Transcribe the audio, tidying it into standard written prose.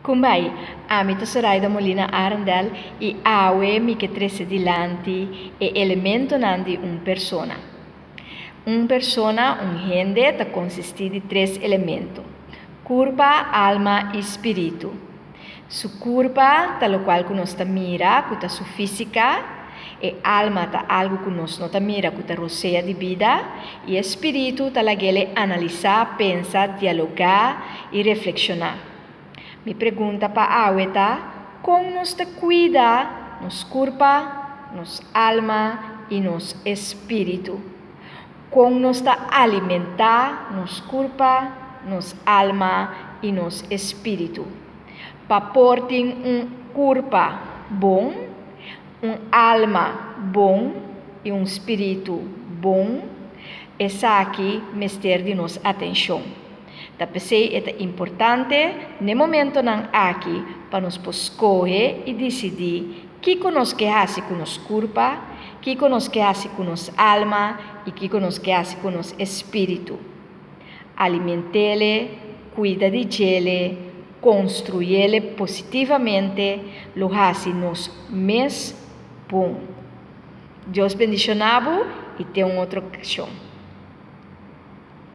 Kumbai, ami ta Soraida Molina Arendel i awe mi ke trese dilanti e elementonan di un persona. Un persona, un hende, ta konsistí di tres elemento, kurpa, alma i spiritu. Su kurpa ta lokual ku nos ta mira, ku ta su físika, e alma ta algu ku nos no ta mira, ku ta rosea di bida, i e spiritu ta lag'el analisá, pensa, dialogá i reflekshoná. Mi pregunta pa awe ta, kon nos ta kuida nos kurpa, nos alma i nos espíritu? Kon nos ta alimentá nos kurpa, nos alma i nos espíritu? Pa por tin un kurpa bon, un alma bon i un spiritu bon, esaki mester di nos atenshon. Ta p'esei e ta importante n'e momentonan aki pa nos por skohe i disidí kiko nos ke hasi ku nos kurpa, kiko nos ke hasi ku nos alma i kiko nos ke hasi ku nos espíritu. Aliment'ele, kuida di djele, konstruyele positivamente lo hasi nos mes bon. Dios bendishoná bo i te un otro okashon.